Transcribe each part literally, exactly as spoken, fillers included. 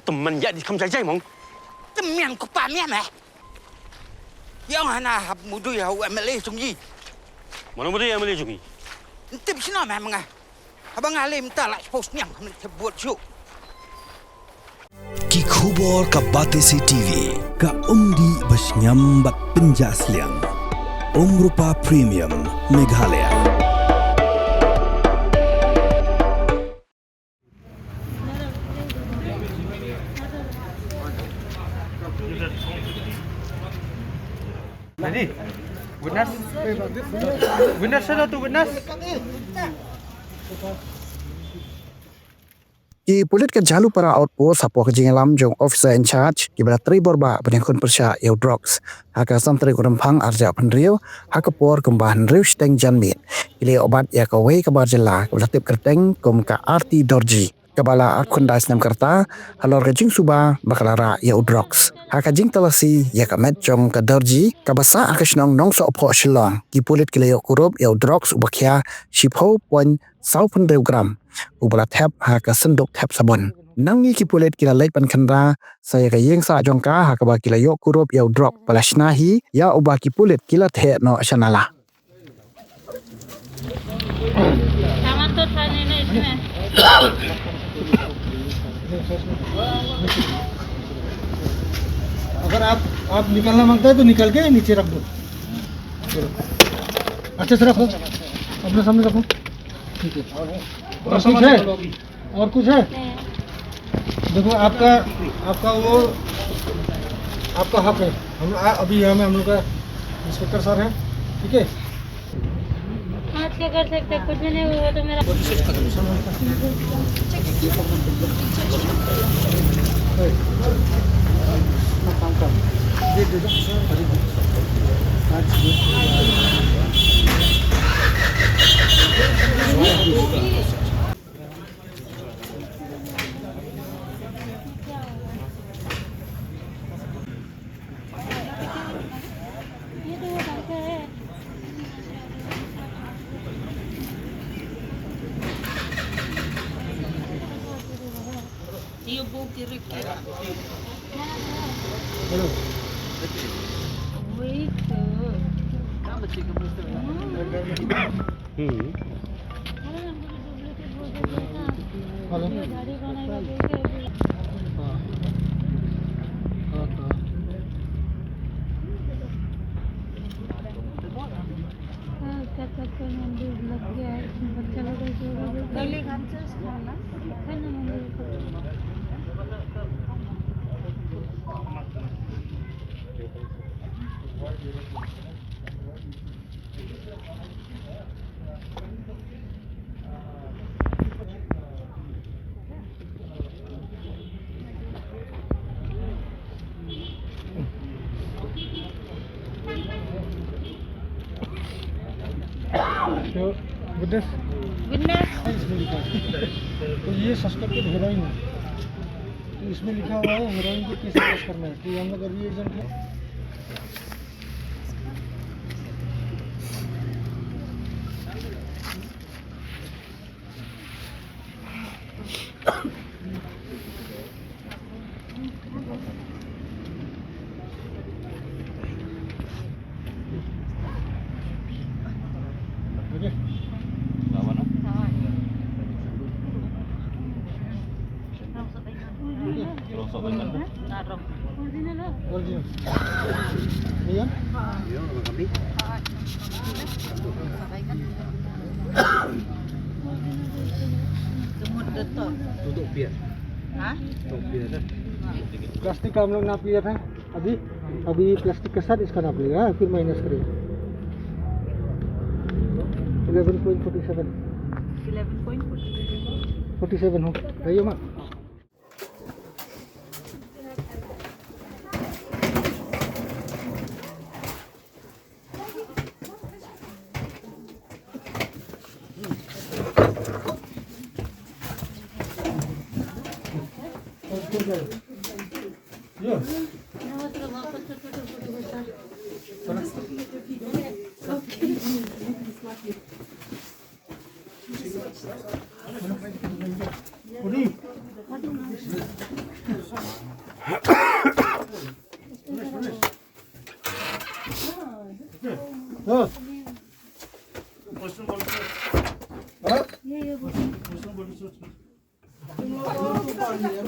Tymmen ïa di kham jai jai mong. Tymmen ko pa mian eh. Ïa nga na hap mudui ha u M L A jong i. Mano mudui M L A jong i? Ntip sino meh menga. Haba nga lem ta la post niam khamne te buat ju. Ki khubor ka Batesi T V, ka umdih ba shngiam bad pynjah sliang. Umrupa Premium, Meghalaya. Ready? Witness? Witness, sir, to witness? Ki pulit ka Jalupara Outpost hapoh ka jingïalam jong Officer in Charge kiba la trei bor ba ban ïakhun pyrshah ïa u drugs. Ha ka san tarik u Rymphang arhajar arphew hynriew, ha ka por kumba hynriew shiteng janmiet, ki la ïoh bat ïa kawei ka bar jylla kaba la tip kyrteng kum ka Arti Dorji, kaba la arphew khyndai snem ka rta, halor ka jingsuba ba ka la rah ïa u drugs. Ha ka jingtalasi ïa ka met jong ka Dorji kaba sah ha ka shnong Nongsohphoh Shillong, ki pulit ki la ïoh kurup ïa u drugs uba khia shiphew point saw phew hynriew gram, uba la thep ha ka synduk thep sabun. Nangne ki pulit ki la leit ban khynra sa ïa ka ïing sah jong ka, ha kaba ki la ïoh kurup ïa u drug ba la shna hi ïa uba ki pulit ki la theh noh sha nala. सामान तो था नहीं ना इसमें। अगर आप, आप निकालना मांगता है तो निकाल के नीचे रख दो। चलो। अच्छे से रखो, अपने सामने रखो। ठीक है। और कुछ है? और कुछ है? देखो, आपका, आपका वो, आपका हक है। हम, आ, अभी यहाँ में हम लोग का इंस्पेक्टर सर है, ठीक है? आज क्या कर सकते हैं, कुछ भी नहीं हुआ तो मेरा हेलो। वही तो। हम्म। हेलो। हाँ। हाँ, हाँ। हाँ, क्या कहते हैं, मंदिर लग गया है, इसमें बच्चा लोग को जोड़ा भी गया। गली घाट से उसको ना, है ना, मंदिर को। तो विटनेस। विटनेस। इसमें लिखा है। तो ये सस्पेक्टेड हेरोइन है, तो इसमें लिखा हुआ है हेरोइन को कैसे टेस्ट करना है, तो हम लोग अभी एजेंट है। Original. Iya. Tutup pier. हाँ? Tutup pier dah. प्लास्टिक का हम लोग नाप लिया था अभी। अभी प्लास्टिक के साथ इसका नाप लेगा, फिर माइनस करेगा। Eleven point forty seven। Eleven point forty seven। Forty seven हो रही हो माँ?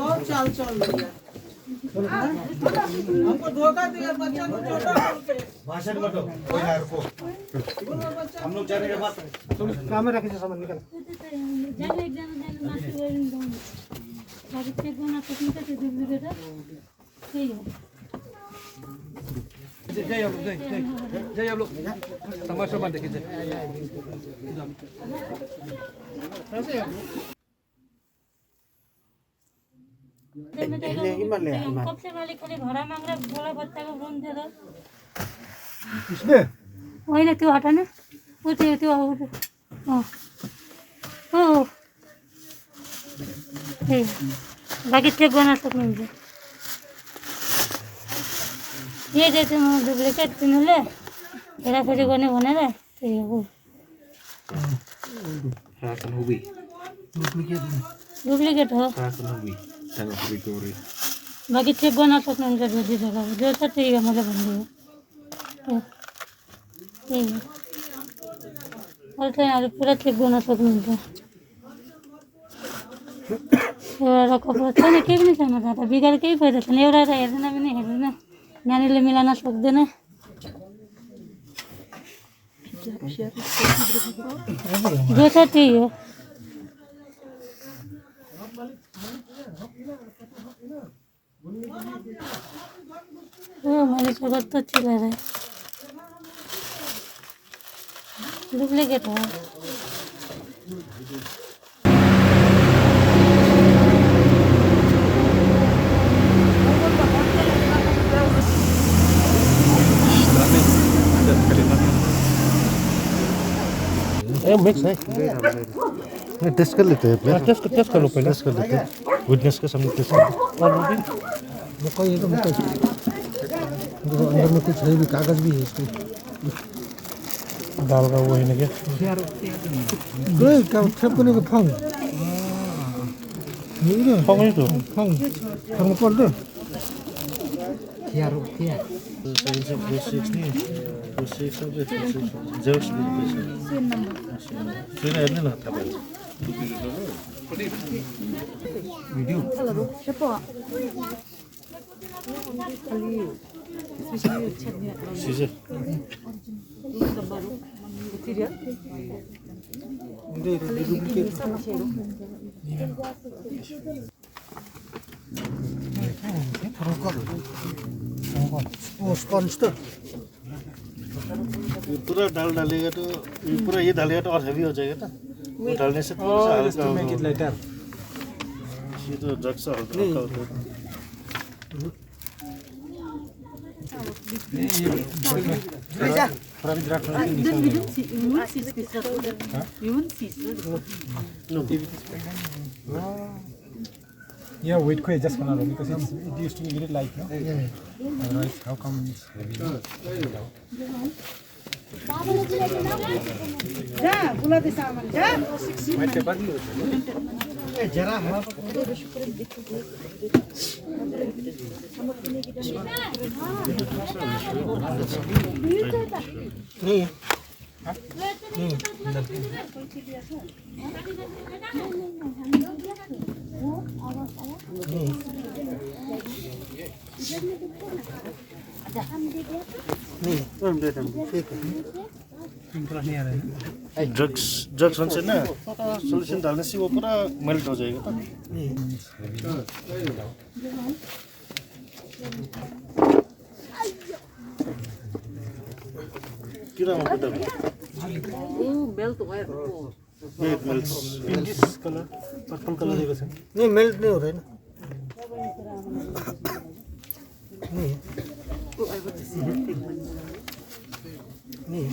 बहुत चाल चल रही है। हमको धोखा दिया, बच्चा को छोटा करके। भाषण मत दो, कोई ना, रुको। हम लोग जा रहे हैं बात। चलो, काम में रखिए सामान, निकल। जय, जय आप लोग, जय, जय, जय आप लोग। तमाशा मत देखिए, जय। कब से मालिक खाली भाड़ा मांग रहा है, बोला बच्चा को फोन दे दो। इसमें? वही ना, तू हटा ना। वो तो, तू, वो तो। हाँ। ओ। ए, बाकी check बना सकते हैं। ये जैसे मैं duplicate पिन ले, तेरा फिर कोने बने रहे, तो ये वो। रासन हुई। Duplicate हो। रासन हुई। तंग हुई गोरी। बाकी check बना सकते हैं, उनका जो दे देगा, जो सा चाहिए, मतलब, बन जाएगा। ए, ए। और तो यार, पूरा check बना सकते हैं, उनका। ए, रखो, बस, तो नहीं, check नहीं करना चाहता, बिगाड़ के ही पैदा था, नहीं हो रहा था, ऐसे ना भी नहीं है ना, मैंने ले मिलाना शौक देना। जैसा चाहिए। ओ, हमारी जगह तो चिल्ला रहे। Duplicate है। ए, mix है। नहीं, test कर लेते हैं पहले। हाँ, test, test कर लो पहले। Test कर लेते हैं। Witness के सामने test कर लो। और वो भी? देखो, ये तो मतलब, देखो, अंदर में कुछ है भी, कागज भी है इसमें। दाल का वो है ना क्या? कोई का छपने का फंग। ये ना? फंग है तो। फंग। फंग कर दो। Thiar, thiar. Four six ni, four six apa, four six. Xerox ni. Sini ada lah, tapi. Video. Siapa? Scissor. Ini, ini duplicate. वो sponge तो ये पूरा डाल डालेगा तो, ये पूरा ये डालेगा तो और heavy हो जाएगा ना। वो डालने से थोड़ा सा हल्का होगा। Make it lighter. ये तो drug सा हल्का हल्का होता है। नहीं, ये थोड़ा भी drug नहीं है। Then we don't see, we won't see this. We won't see. No. Yeah, wait, quick, just gonna run because it's, it used to be very light, no? Yeah, yeah. Otherwise, how come it's heavy? जा, बुला दे सामान, जा। नहीं है। नहीं, हम दे देंगे, ठीक है। Drugs, drugs होने से ना, solution डालने से वो पूरा melt हो जाएगा। किधर हम किधर? वो melt हुआ है। It melts. Pinkish color, purple color है वैसे। नहीं, melt नहीं हो रहा है ना। नहीं। नहीं।